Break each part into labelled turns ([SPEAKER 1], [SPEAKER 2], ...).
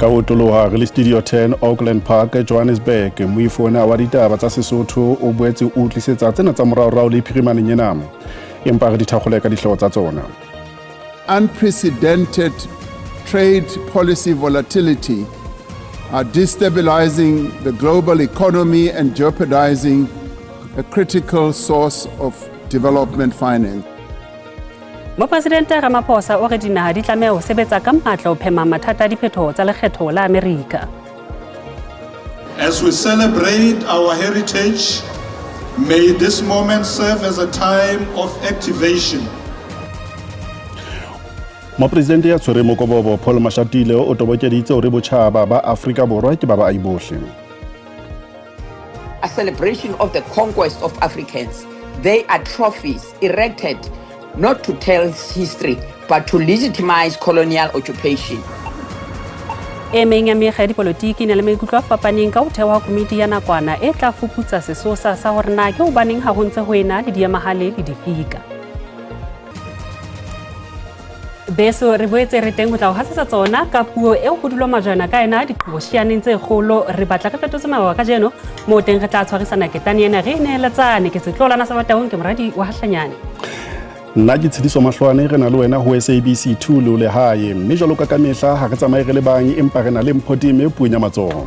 [SPEAKER 1] Ka ho toloha re le Studio 10 Auckland Park, Johannesburg, moifo ona wa ditaba tsa Sesotho o boetse o tlisetsa tsena tsa moraorao le phirimaneng ena. Empa re di thakgole ka dihlooho tsa tsona.
[SPEAKER 2] Unprecedented trade policy volatility are destabilizing the global economy and jeopardizing a critical source of development finance.
[SPEAKER 3] Mopresidente Ramaphosa o re dinaha di tlameha ho sebetsa ka matla ho phema mathata a diphetoho tsa lekgetho la Amerika.
[SPEAKER 4] As we celebrate our heritage, may this moment serve as a time of activation.
[SPEAKER 1] Mopresidente ya tshwereng mokobobo Paul Mashatile o tobokeditse hore botjhaba ba Afrika Borwa ke ba baahi bohle.
[SPEAKER 5] A celebration of the conquest of Africans. They are trophies erected not to tell history, but to legitimize colonial occupation.
[SPEAKER 3] E meng ya mekga ya dipolotiki e na le maikutlo a fapaneng ka ho thehwa komiti ya nakwana e tla fuputsa sesosa sa hore na ke hobaneng ha ho ntse ho ena le diemahale le difika. Beso re boetse re teng ho tla ho hasetsa tsona ka puo eo ho dulwa majwana ka ena diqhoboshianeng tse kgolo. Re batla re fetotse mabaka kajeno moo teng re tla tshwarisana ketane ena re neeletsane. Ke setlolana sa Bataung, ke moradi wa Hahlanyane.
[SPEAKER 1] Nna ke Tshidiso Mahlwane, re na le wena ho SABC 2 le o lehae. Mme jwalo ka kamehla ha re tsamaye re le bang, empa re na le Mpho Time puong ya matsoho.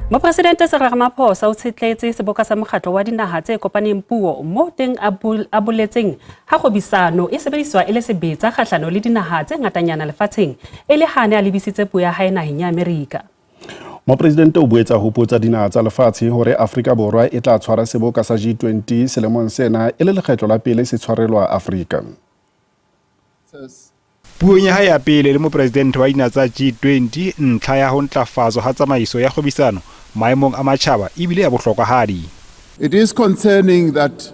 [SPEAKER 3] Mopresidente Cyril Ramaphosa o tshetletse seboka sa mokgatlo wa dinaha tse kopaneng puo moo teng a boletseng ha kgwebisano e sebediswa e le sebetsa kgahlano le dinaha tse ngatanyana lefatsheng e le ha ne a lebisitse puo ya hae naheng ya Amerika.
[SPEAKER 1] Mopresidente o boetse a hopotsa dinaha tsa lefatshe hore Afrika Borwa e tla tshwara seboka sa G20 selemong sena e le lekgetlo la pele se tshwarelwa Afrika.
[SPEAKER 6] Puong ya hae ya pele le mopresidente wa dinaha tsa G20, ntlha ya ho ntlafatswa ha tsamaiso ya kgwebisano maemong a matjhaba e bile ya bohlokwahadi.
[SPEAKER 2] It is concerning that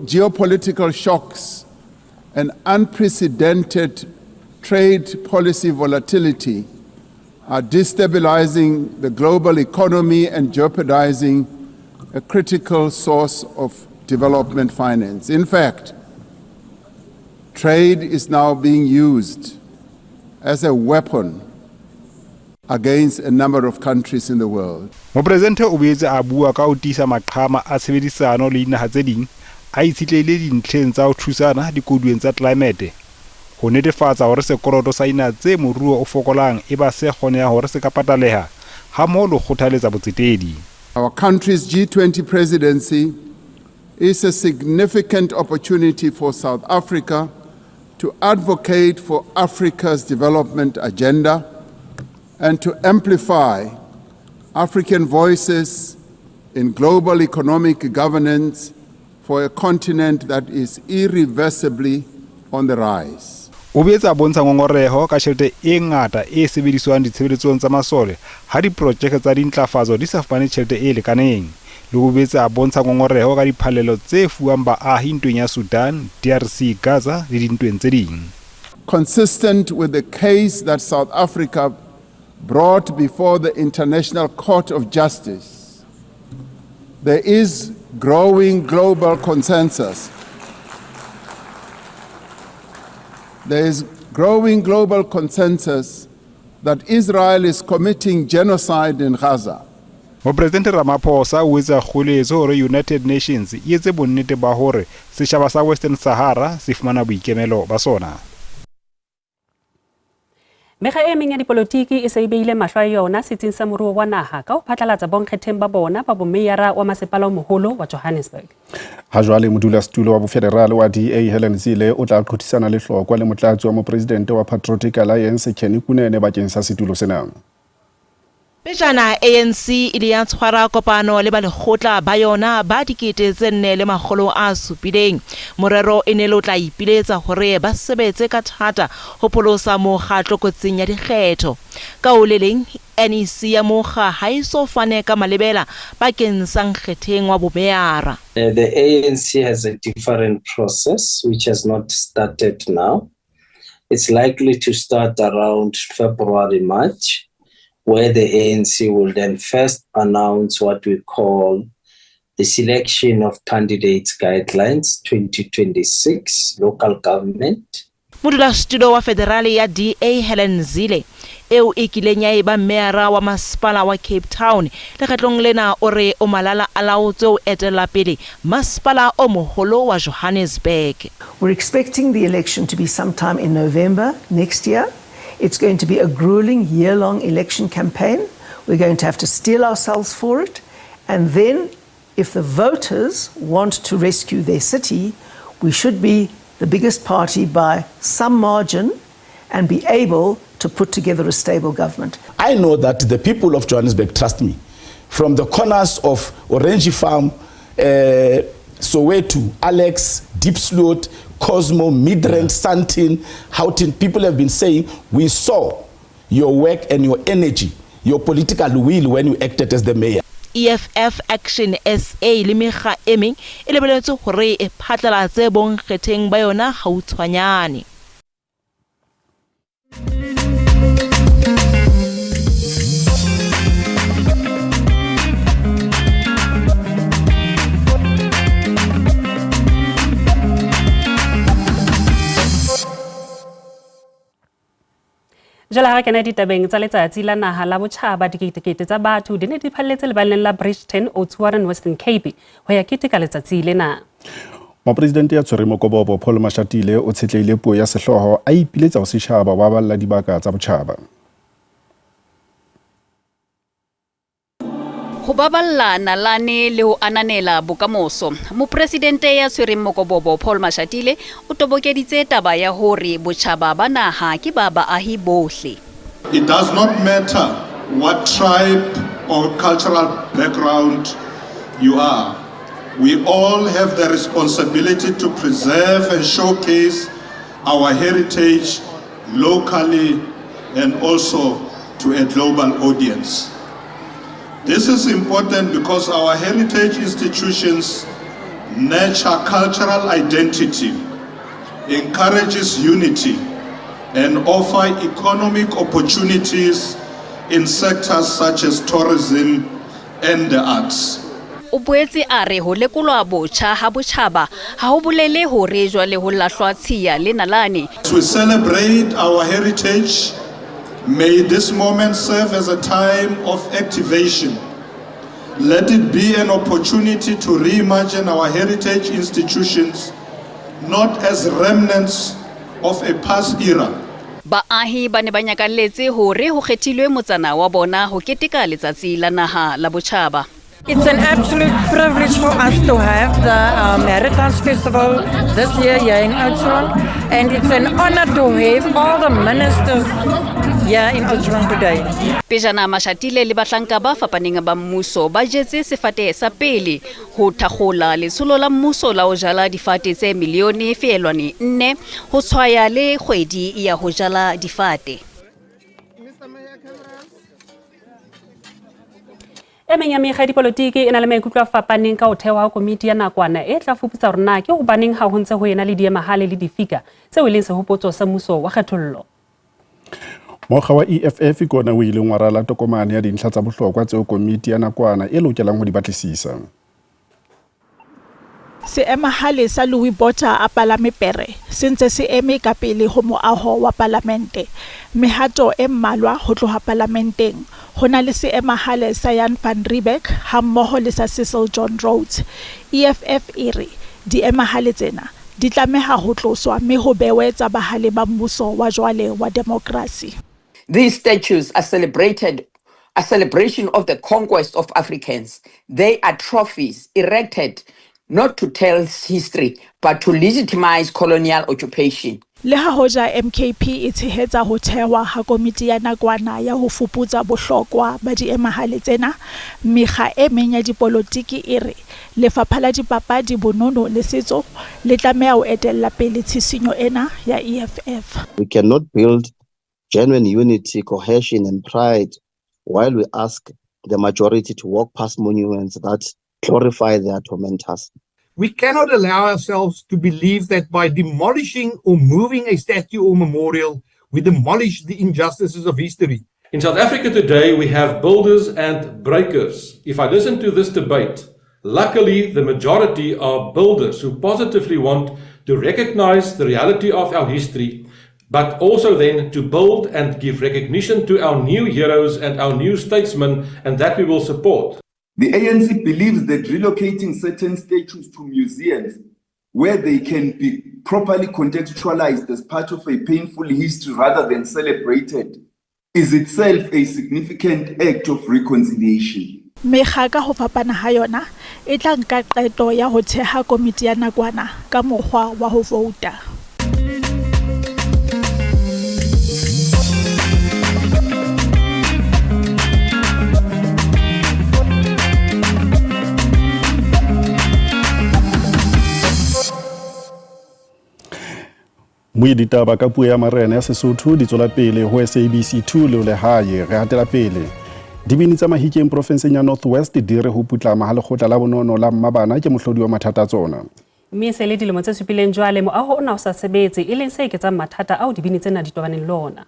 [SPEAKER 2] geopolitical shocks and unprecedented trade policy volatility are destabilizing the global economy and jeopardizing a critical source of development finance. In fact, trade is now being used as a weapon against a number of countries in the world.
[SPEAKER 6] Mopresidente o boetse a bua ka ho tiisa maqhama a tshebedisano le dinaha tse ding a itshetlehile dintlheng tsa ho thusana dikoduweng tsa tlelaemete, ho netefatsa hore sekoloto sa dinaha tse moruo o fokolang e ba se kgonehang hore se ka pataleha, hammoho le ho kgothaletsa botsetedi.
[SPEAKER 2] Our country's G20 presidency is a significant opportunity for South Africa to advocate for Africa's development agenda and to amplify African voices in global economic governance for a continent that is irreversibly on the rise.
[SPEAKER 6] O boetse a bontsha ngongoreho ka tjhelete e ngata e sebediswang ditshebeletsong tsa masole ha diprojeke tsa dintlafatso di sa fumane tjhelete e lekaneng. Le ho boetse a bontsha ngongoreho ka diphallelo tse fuwang baahi ntweng ya Sudan, DRC, Gaza le dintweng tse ding.
[SPEAKER 2] Consistent with the case that South Africa brought before the International Court of Justice, there is growing global consensus. There is growing global consensus that Israel is committing genocide in Gaza.
[SPEAKER 6] Mopresidente Ramaphosa o etsa kgoeletso hore United Nations e etse bonnete ba hore setjhaba sa Western Sahara se fumana boikemelo ba sona.
[SPEAKER 3] Mekga e meng ya dipolotiki e se e beile mahlo a yona setsing sa moruo wa naha ka ho phatlalatsa bonkgetheng ba bona ba bomeyara wa masepala o moholo wa Johannesburg.
[SPEAKER 1] Ha jwale modulasetulo wa bofederale wa DA Helen Zille o tla qothisana le hlokwa le motlatsi wa mopresidente wa Patriotic Alliance Kenny Kunene bakeng sa setulo sena.
[SPEAKER 7] Pejana ANC e ile ya tshwara kopano le ba lekgotla ba yona ba 4700. Morero e ne le o tla ipiletsa hore ba sebetse ka thata ho pholosa mokga tlokotsing ya dikgetho. Ka ho le leng, NEC ya mokga ha e so fane ka malebela bakeng sa nkgetheng wa bomeyara.
[SPEAKER 8] The ANC has a different process which has not started now. It's likely to start around February, March, where the ANC will then first announce what we call The selection of candidates guidelines 2026 local government.
[SPEAKER 7] Modulasetulo wa Federale ya DA Helen Zille, eo e kileng ya eba meyara wa masepala wa Cape Town, lekgetlong lena o re o malala a laotswe ho etella pele masepala o moholo wa Johannesburg.
[SPEAKER 9] We're expecting the election to be sometime in November next year. It's going to be a grueling year-long election campaign. We're going to have to steel ourselves for it. And then if the voters want to rescue their city, we should be the biggest party by some margin and be able to put together a stable government.
[SPEAKER 10] I know that the people of Johannesburg trust me. From the corners of Orange Farm, Soweto, Alex, Diepsloot, Cosmo, Midrand, Sandton, Houghton, people have been saying, we saw your work and your energy, your political will when you acted as the mayor.
[SPEAKER 7] EFF Action SA le mekga e meng e lebeletswe hore e phatlalatse bonkgetheng ba yona hautshwanyane.
[SPEAKER 3] Jwale ha re kena ditabeng tsa letsatsi la naha la botjhaba, diketekete tsa batho di ne di phalletse lebaleng la Bridgton, Oudtshoorn, Western Cape ho ya keteka letsatsi lena.
[SPEAKER 1] Mopresidente ya tshwereng mokobobo Paul Mashatile o tshetlehile puo ya sehlooho a ipiletsa ho setjhaba ho baballa dibaka tsa botjhaba.
[SPEAKER 11] Ho baballa nalane le ho ananela bokamoso. Mopresidente ya tshwereng mokobobo Paul Mashatile o tobokeditse taba ya hore botjhaba ba naha ke ba baahi bohle.
[SPEAKER 4] It does not matter what tribe or cultural background you are. We all have the responsibility to preserve and showcase our heritage locally and also to a global audience. This is important because our heritage institutions nurture cultural identity, encourages unity, and offer economic opportunities in sectors such as tourism and the arts.
[SPEAKER 11] O boetse a re ho lekolwa botjha ha botjhaba ha ho bolele hore jwale ho lahlwa tshiya le nalane.
[SPEAKER 4] As we celebrate our heritage, may this moment serve as a time of activation. Let it be an opportunity to reimagine our heritage institutions, not as remnants of a past era.
[SPEAKER 11] Baahi ba ne ba nyakalletse hore ho kgethilwe motsana wa bona ho keteka letsatsi la naha la botjhaba.
[SPEAKER 12] It's an absolute privilege for us to have the Heritage Festival this year here in Oudtshoorn, and it's an honor to have all the ministers here in Oudtshoorn today.
[SPEAKER 11] Pejana Mashatile le bahlanka ba fapaneng ba mmuso ba jetse sefate sa pele ho thakgola letsholo la mmuso la ho jala difate tse milione feelwane 4 ho tshwaya le kgwedi ya ho jala difate.
[SPEAKER 3] E meng ya mekga ya dipolotiki e na le maikutlo a fapaneng ka ho thehwa ha komiti ya nakwana e tla fuputsa hore na ke hobaneng ha ho ntse ho ena le diemahale le difika tseo e leng sehopotso sa mmuso wa kgethollo.
[SPEAKER 1] Mokga wa EFF ke ona o ileng wa rala tokomane ya dintlha tsa bohlokwa tseo komiti ya nakwana e lokelang ho di batlisisa.
[SPEAKER 13] Seemahale sa Louis Botha a palame pere se ntse se eme ka pele ho moaho wa palamente. Mehato e mmalwa ho tloha palamenteng ho na le seemahale sa Jan van Riebeeck hammoho le sa Cecil John Rhodes. EFF e re diemahale tsena di tlameha ho tloswa mme ho bewe tsa bahale ba mmuso wa jwale wa demokrasi.
[SPEAKER 5] These statues are celebrated, a celebration of the conquest of Africans. They are trophies erected not to tell history, but to legitimize colonial occupation.
[SPEAKER 13] Le ha hoja MKP e tshehetsa ho thehwa ha komiti ya nakwana ya ho fuputsa bohlokwa ba diemahale tsena, mekga e meng ya dipolotiki e re Lefapha la Dipapadi, Bonono le Setso le tlameha ho etella pele tshisinyo ena ya EFF.
[SPEAKER 14] We cannot build genuine unity, cohesion and pride while we ask the majority to walk past monuments that glorify their tormentors.
[SPEAKER 15] We cannot allow ourselves to believe that by demolishing or moving a statue or memorial, we demolish the injustices of history.
[SPEAKER 16] In South Africa today, we have builders and breakers. If I listen to this debate, Luckily, the majority are builders who positively want to recognize the reality of our history, but also then to build and give recognition to our new heroes and our new statesmen, and that we will support.
[SPEAKER 17] The ANC believes that relocating certain statues to museums where they can be properly contextualized as part of a painful history rather than celebrated is itself a significant act of reconciliation.
[SPEAKER 13] Mekga ka ho fapana ha yona e tla nka qeto ya ho theha komiti ya nakwana ka mokgwa wa ho vouta.
[SPEAKER 1] Moe ditaba ka puo ya marena ya Sesotho di tswela pele ho SABC 2 le lehae. Re hatela pele. Dibini tsa Mahikeng profenseng ya North West di re ho putlama ha lekgotla la bonono la Mmabana ke mohlodi wa mathata a tsona.
[SPEAKER 3] Mme se le dilemo tse supileng jwale moaho ona o sa sebetse, e leng se eketsang mathata ao dibini tsena di tobaneng le ona.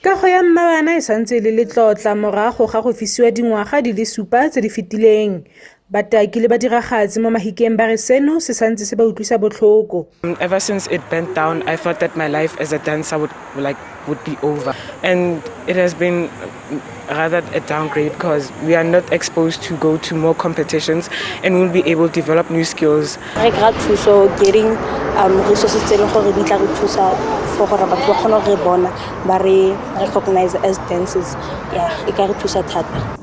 [SPEAKER 18] Kago ya Mmabana e santse e le letlotla morago ga go fisiwa dingwaga di le 7 tse di fetileng. Bataki le badiragatsi mo Mahikeng ba re seno se santse se ba utlwisa botlhoko.
[SPEAKER 19] Ever since it bent down, I thought that my life as a dancer would be over. And it has been rather a downgrade because we are not exposed to go to more competitions and we'll be able to develop new skills.
[SPEAKER 20] Re kry-a thuso getting resources tse e leng gore di tla re thusa for gore batho ba kgone go re bona, ba re recognize as dancers. Yeah, e ka re thusa thata.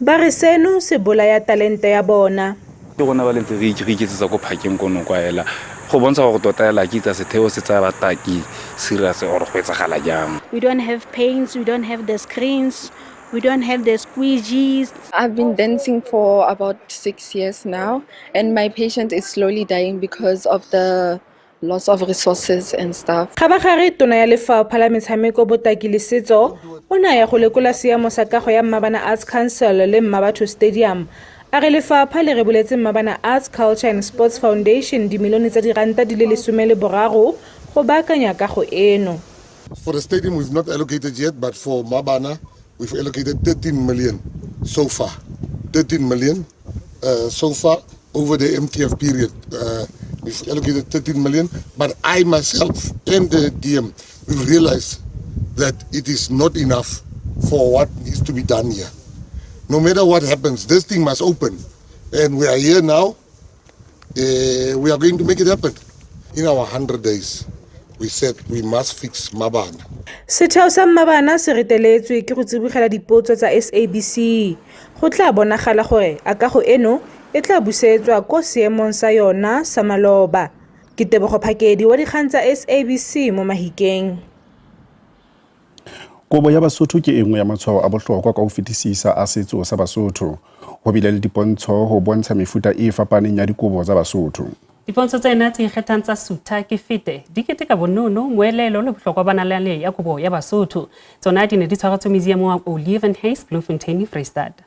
[SPEAKER 18] Ba re seno se bolaya talente ya bona.
[SPEAKER 21] Ke rona ba lentse re iketsetsa ko phakeng kono kwa ela. Go bontsha gore tota ela ke itsa setheo se tsaya bataki serious or go etsagala jang.
[SPEAKER 22] We don't have paints, we don't have the screens, we don't have the squeegees.
[SPEAKER 23] I've been dancing for about 6 years now, and my patient is slowly dying because of the loss of resources and stuff.
[SPEAKER 18] Kgabagare tona ya lefapha la metshameko botaki le setso o ne a ya go lekola seemo sa kago ya Mmabana Arts Council le Mmabatho Stadium. A re lefapha le reboletse Mmabana Arts, Culture and Sports Foundation dimilione tsa diranta di le 13 go baakanya kago eno.
[SPEAKER 24] For the stadium we've not allocated yet, but for Mmabana we've allocated 13 million so far. 13 million so far over the MTF period. We've allocated 13 million, but I myself and the DM, we've realized that it is not enough for what needs to be done here. No matter what happens, this thing must open. And we are here now. We are going to make it happen. In our 100 days, we said we must fix Mmabana.
[SPEAKER 18] Setheo sa Mmabana se reteletswe ke go tsibogela dipotso tsa SABC. Go tla bonagala gore a kago eno e tla busetswa ko seemong sa yona sa maloba. Ke Tebogo Phakedi wa dikgang tsa SABC mo Mahikeng.
[SPEAKER 1] Kobo ya Basotho ke e nngwe ya matshwao a bohlokwa ka ho fetisisa a setso sa Basotho. Ho bile le dipontsho ho bontsha mefuta e fapaneng ya dikobo tsa Basotho.
[SPEAKER 3] Dipontsho tsena tse ikgethang tsa Sutha ke fete di keteka bonono, moelelo le bohlokwa ba nalane ya kobo ya Basotho. Tsona di ne di tshwaretswe museum wa Olievenhuis, Bloemfontein, Freistata.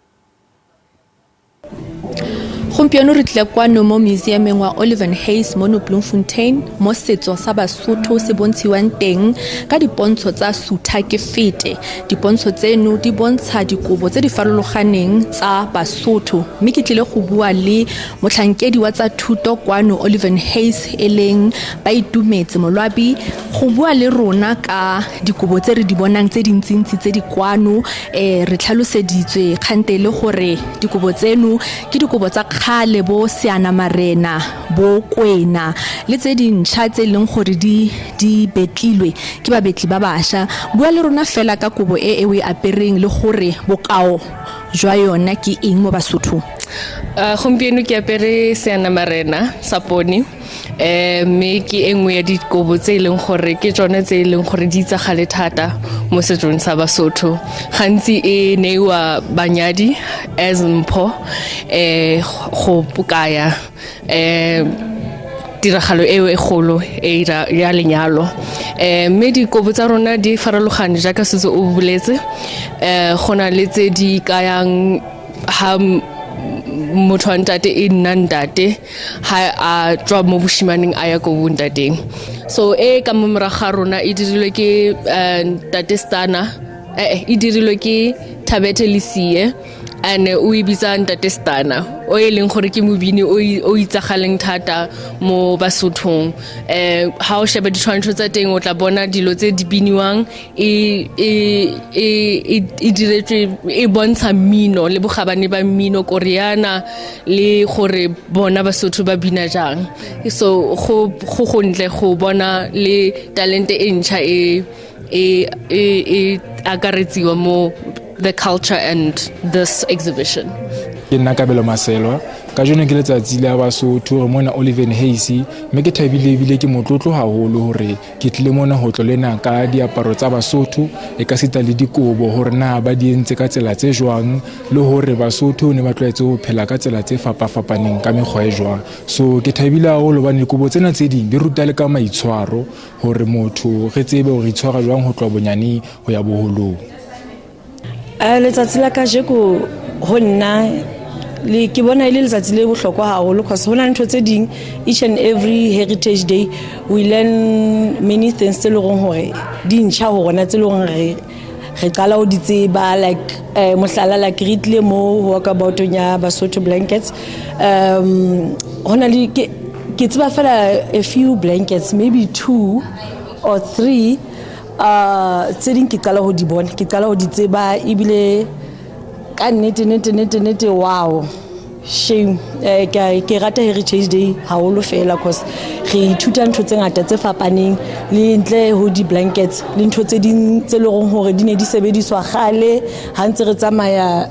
[SPEAKER 25] Gompieno re tlile kwano mo museumeng wa Olievenhuis mono Bloemfontein mo setso sa Basotho se bontshiwang teng ka dipontsho tsa Sutha ke fete. Dipontsho tseno di bontsha dikobo tse di farologaneng tsa Basotho, mme ke tlile go bua le motlhankedi wa tsa thuto kwano Olievenhuis e leng Baitumetse Molwabi go bua le rona ka dikobo tse re di bonang tse dintsintsi tse di kwano. Re tlhaloseditswe kgante le gore dikobo tseno ke dikobo tsa kgale bo Seanamarena, bo Kwena le tse dintšha tse e leng gore di betlilwe ke babetli ba bašwa. Bua le rona fela ka kobo e o e apereng le gore bokao jwa yona ke eng mo Basothong.
[SPEAKER 26] Gompieno ke apere Seanamarena sa pone, mme ke e nngwe ya dikobo tse e leng gore ke tsone tse e leng gore di itsagale thata mo setsong sa Basotho. Gantsi e neiwa banyadi as mpho, go kaya tiragalo eo e kgolo e ya lenyalo. Mme dikobo tsa rona di farologane jaaka setse o boletse. Go na le tse di kayang ha motho wa ntate e nna ntate ha a tswa mo boshimaneng a ya ko bontateng. So e ka mo morago ga rona e dirilwe ke ntate Stana, e dirilwe ke Thabethe Lesie. And o e bitsa Ntate Stana, o e leng gore ke mobini o itsagaleng thata mo Basothong. Ha o sheba ditshwantsho tsa teng, o tla bona dilo tse di biniwang e diretswe, e bontsha mmino le bogabane ba mmino koreana le gore bona Basotho ba bina jang. So go gontle go bona le talente e ntšha e akaretsiwa mo the culture and this exhibition.
[SPEAKER 2] Ke nna Kabelo Maselwa. Kajeno ke letsatsi la Basotho, re mona Olievenhuis, mme ke thabile ebile ke motlotlo haholo hore ke tlile mona ho tlo lena ka diaparo tsa Basotho e ka sita le dikobo, hore na ba di entse ka tsela tse jwang, le hore Basotho ne ba tlwaetse ho phela ka tsela tse fapafapaneng ka mekgwa e jwang. So ke thabile haholo hobane dikobo tsena tse ding di ruta le ka maitshwaro, hore motho re tsebe hore itshwara jwang ho tloha bonyaneng ho ya boholong.
[SPEAKER 6] Letsatsi la kajeko ho nna le ke bona e le letsatsi le bohlokwa haholo, cause ho na le ntho tse ding. Each and every Heritage Day we learn many things tse leng hore di ntjha ho rona, tse leng hore re qala ho di tseba, like mohlala, like re tlile mo walkaboutong ya Basotho blankets. Ho na le ke tseba fela a few blankets, maybe two or three. Tse ding ke qala ho di bona, ke qala ho di tseba. Ebile ka nnete nnete nnete nnete, wow, shame. Ke rata Heritage Day haholo fela, cause re ithuta ntho tse ngata tse fapaneng, le ntle ho di-blankets le ntho tse ding tse leng hore di ne di sebediswa kgale. Ha ntse re tsamaya,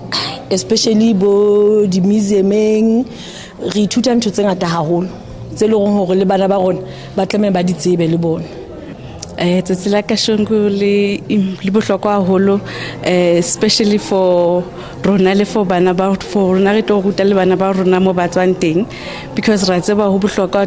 [SPEAKER 6] especially bo di-museumeng, re ithuta ntho tse ngata haholo tse leng hore le bana ba rona ba tlameha ba di tsebe le bona.
[SPEAKER 7] Tsatsi la kasheko le bohlokwa haholo, especially for rona le for bana ba, for rona re tlo ruta le bana ba rona mo ba tswang teng, because ra tseba ho bohlokwa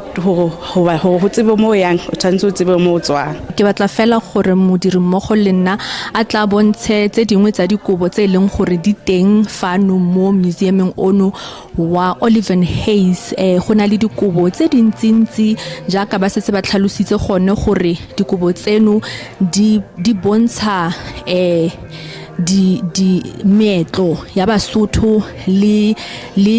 [SPEAKER 7] hore ho tsebe mo o yang, o tshwanetse o tsebe mo o tswang.
[SPEAKER 25] Ke batla fela gore modirimmogo le nna a tla bontshe tse dingwe tsa dikobo tse e leng gore di teng fano mo museumeng ono wa Olievenhuis. Go na le dikobo tse dintsintsi, jaaka ba setse ba tlhalositse gone gore dikobo tseno di bontsha di meetlo ya Basotho le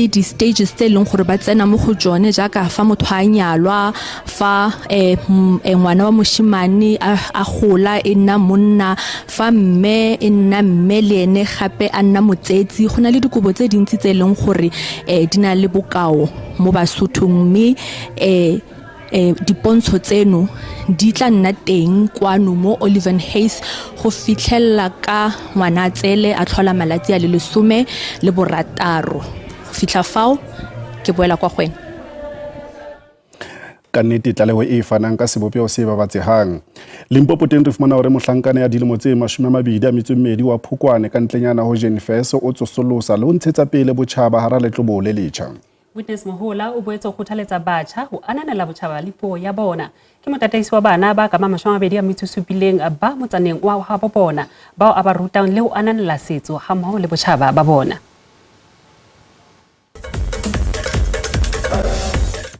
[SPEAKER 25] di stages tse e leng gore ba tsena mo go tsone, jaaka fa motho a nyalwa, fa ngwana wa moshimane a gola e nna monna, fa mme e nna mme le ene gape a nna motsetsi. Go na le dikobo tse dintsi tse e leng gore di na le bokao mo Basothong, mme dipontsho tseno di tla nna teng kwano mo Olievenhuis go fitlhella ka Ngwanatsele a tlhola malatsi a le 16. Go fitlha fao ke boela kwa go wena.
[SPEAKER 1] Ka nnete tlaleho e fanang ka sebopeho se babatsehang. Limpopo teng re fumana hore mohlankana ya dilemo tse 22 wa Phokwane ka ntlenyana ho Jenfes o tsosolosa le ho ntshetsa pele botjhaba hara letlobo le letjha.
[SPEAKER 3] Witness Mohola o boetse o kgothaletsa batjha ho ananela botjhaba le puo ya bona. Ke motataisi wa bana ba ka ba 27 ba motsaneng wa habo bona, bao a ba rutang le ho ananela setso hammoho le botjhaba ba bona.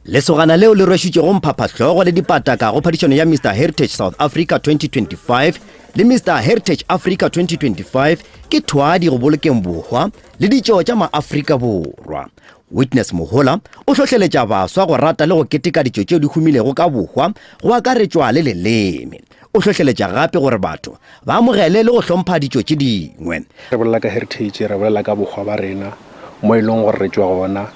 [SPEAKER 8] Lesogana leo le rwešitšego mphaphahlogo le dipataka go phadišano ya Mr Heritage South Africa 2025 le Mr Heritage Africa 2025 ke thwadi go bolokeng bohwa le ditšo tša maAfrika Borwa. Witness Mohola o hlohleletša baswa go rata le go keteka ditšo tšeo di humilego ka bohwa, go akaretšwa le leleme. O hlohleletša gape gore batho ba amogele le go hlompha ditšo tše dingwe.
[SPEAKER 9] Re bolela ka heritage, re bolela ka bohwa ba rena, mo e leng gore re tšwa gona,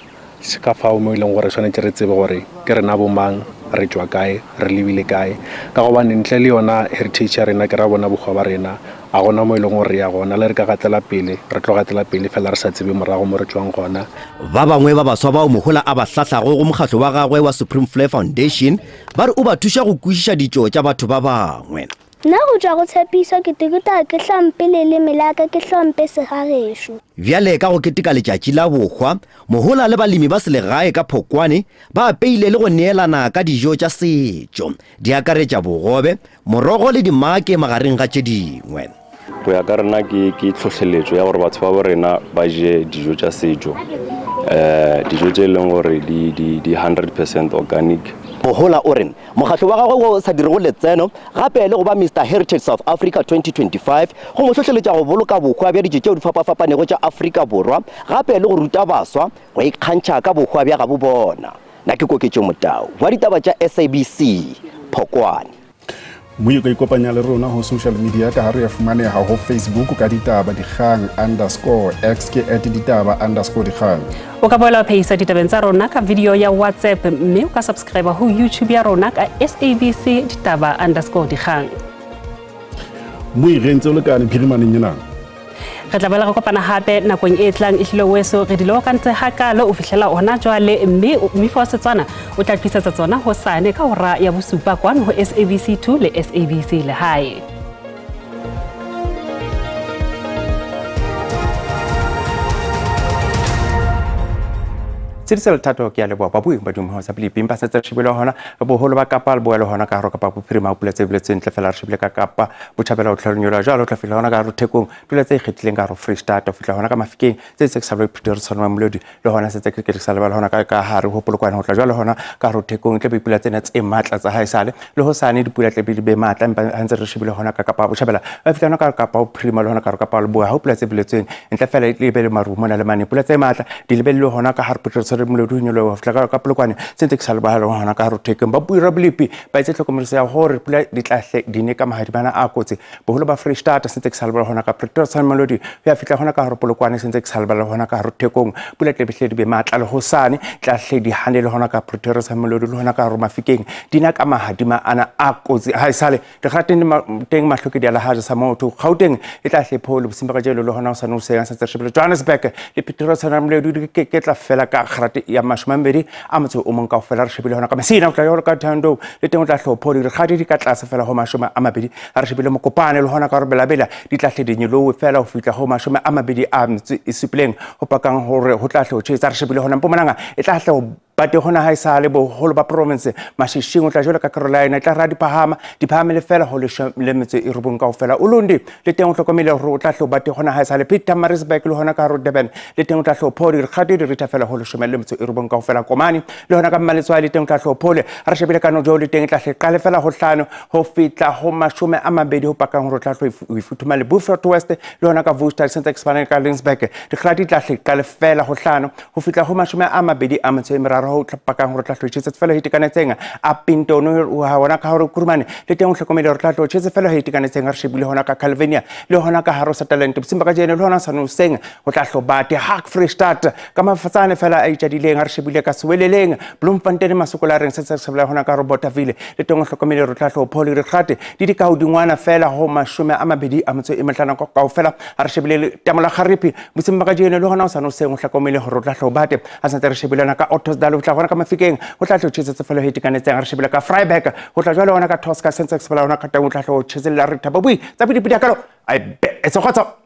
[SPEAKER 9] ka fao mo e leng gore re swanetše re tsebe gore ke rena bomang, re tšwa kae, re lebile kae. Ka gobane ntle le yona heritage ya rena, ke ra bona bohwa ba rena, a gona mo e leng gore re ya gona. Le re ka gatela pele, re tlo gatela pele fela re sa tsebe morago mo re tšwang gona.
[SPEAKER 8] Ba bangwe ba baswa bao Mohola a ba hlahlago go mokgatlo wa gagwe wa Supreme Flair Foundation ba re o ba thuša go kwešiša ditšo tša batho ba bangwe.
[SPEAKER 10] Nna go tšwa go tshepiso ke tekuta ke hlomphe leleme la ka, ke hlomphe segagešo.
[SPEAKER 8] Bjale ka go keteka letšatši la bohwa, Mohola le balemi ba selegae ka Phokwane ba apeile le go neelana ka dijo tša setšo, di akaretša bogobe, morogo le dimake magareng ga tše dingwe.
[SPEAKER 27] Go ya ka rena ke tlhohleletšo ya gore batho ba bo rena ba je dijo tša setšo, dijo tše e leng gore di 100% organic.
[SPEAKER 8] Bohola o re mokgatlo wa gagwe wo o sa dirego letseno gape le go ba Mister Heritage South Africa 2025 go mo hlohleletša go boloka bohwa bja ditšo tšeo di fapafapanego tša Afrika Borwa gape le go ruta baswa go ikgantšha ka bohwa bja gabo bona. Na ke Koketšo Motau wa ditaba tša SABC, Phokwane.
[SPEAKER 1] Mme o ka ikopanya le rona ho social media ka ha re ya fumaneha ho Facebook ka ditaba dikgang underscore x ke at ditaba underscore dikgang.
[SPEAKER 3] O ka boela wa phehisa ditabeng tsa rona ka video ya WhatsApp mme o ka subscribe ho YouTube ya rona ka SABC ditaba underscore dikgang.
[SPEAKER 1] Moi re ntse o lekane phirimaneng ena.
[SPEAKER 3] Re tla boela re kopana hape nakong e tlang ehlile weso re di lokantse hakalo o fihlela hona jwale mme mmifo wa Setswana o tla tlisetsa tsona hosane ka hora ya bosupa kwano ho SABC 2 le SABC Lehae.
[SPEAKER 4] Tshediso Lethato ke ya leboha babui ba dumeho sa pele pimpa setse re shebile hona boholo ba Kapa leboya le hona ka hare kapa bophirima pula tse boletsweng ntle fela re shebile ka Kapa botjhabela ho tlhalonyolwa jwalo o tla fihla hona ka hare thekong pula tse ikgethileng ka hare Free State ho fihla hona ka Mafikeng tse tse ke sa Pretoria tshwana Mamelodi le hona setse ke ke sa lebala hona ka ka hare ho Polokwane ho tla jwalo hona ka hare thekong tle be pula tsena tse matla tsa haesale le ho sane dipula tle be di be matla empa ha ntse re shebile hona ka Kapa botjhabela ba fihla hona ka Kapa bophirima le hona ka hare Kapa leboya ha pula tse boletsweng ntle fela e be le maru mona le mane pula tse matla di lebellwe hona ka hare Pretoria tshware molodi ho nyoloha ho fihla ka Polokwane se ntse ke sa lebala hona ka hare thekeng ba buira bolepi ba etse tlhokomediso ya hore pula di tla hle di ne ka mahadimana a kotsi boholo ba Free State se ntse ke sa lebala hona ka Pretoria tshware molodi ho ya fihla hona ka hare Polokwane se ntse ke sa lebala hona ka hare thekong pula tle behle di be matla le hosane tla hle di hane le hona ka Pretoria tshware molodi le hona ka hare Mafikeng di na ka mahadima ana a kotsi ha esale Dikgateng teng mahlokedi a lehaja sa motho Gauteng e tla hle pholo bosing ba kajeno le hona ho sa noseng a sa tse Johannesburg le Pretoria tshwana moledi ke ke tla fela ka kgrate ya 28 kaofela re shebile hona ka Messina o tla yolo ka Thando le teng o tla hle pholo dikgate di ka tlase fela ho 20 a re shebile Mokopane le hona ka re Belabela di tla hle di nyolowe fela ho fihla ho 27 ho pakang hore ho tla hle ho tjhesa re shebile hona Mpumalanga e tla hle ho Bate hona ha esale boholo ba province Mashishing o tla jwalo ka Carolina e tla ra diphahama diphahame le fela ho 19 kaofela Ulundi le teng o hlokomele hore o tla hlo bate hona ha esale Pietermaritzburg le hona ka hare Durban le teng o tla hlo phole dikgate di ritha fela ho 19 kaofela Komani le hona ka Mmaletswai le teng o tla hlo phole ha re shebile ka Nojo le teng e tla hle qale fela ho 5 ho fihla ho 20 ho pakang hore o tla hlo ho ifuthumale Beaufort West le hona ka Worcester sentse ke sebana ka Lensburg dikgate di tla hle qale fela ho 5 ho fihla ho 23 ho pakang hore tla hlo tjhetse fela ho itekanetseng a Pintono ha hona ka hore Kurumane le teng o hlokomele hore tla hlo tjhetse fela ho itekanetseng re shebile hona ka Calvinia le hona ka haro Sutherland bosimba ka jeno le hona sa noseng ho tla hlo bate Hak Free Start ka mafatsane fela a itjadileng re shebile ka Seweleleng Bloemfontein Masokola reng se se shebile hona ka Robertville le teng o hlokomele hore tla hlo phole re kgate di di ka hodingwana fela ho 25 kaofela re shebile Tamola Garipi boseng ba kajeno le gona o sa no seng o hlokomele gore o tla tlho bate a santse re shebile ka Ottosdal o tla gona ka Mafikeng o tla tlho tjhesetse fela ho itekanetseng re shebile ka Vryburg o tla jwale gona ka Tosca Sensex fela gona ka teng o tla tlho tjhesella re thaba bui tsa pidipidi ya kalo ai be e tsogotso.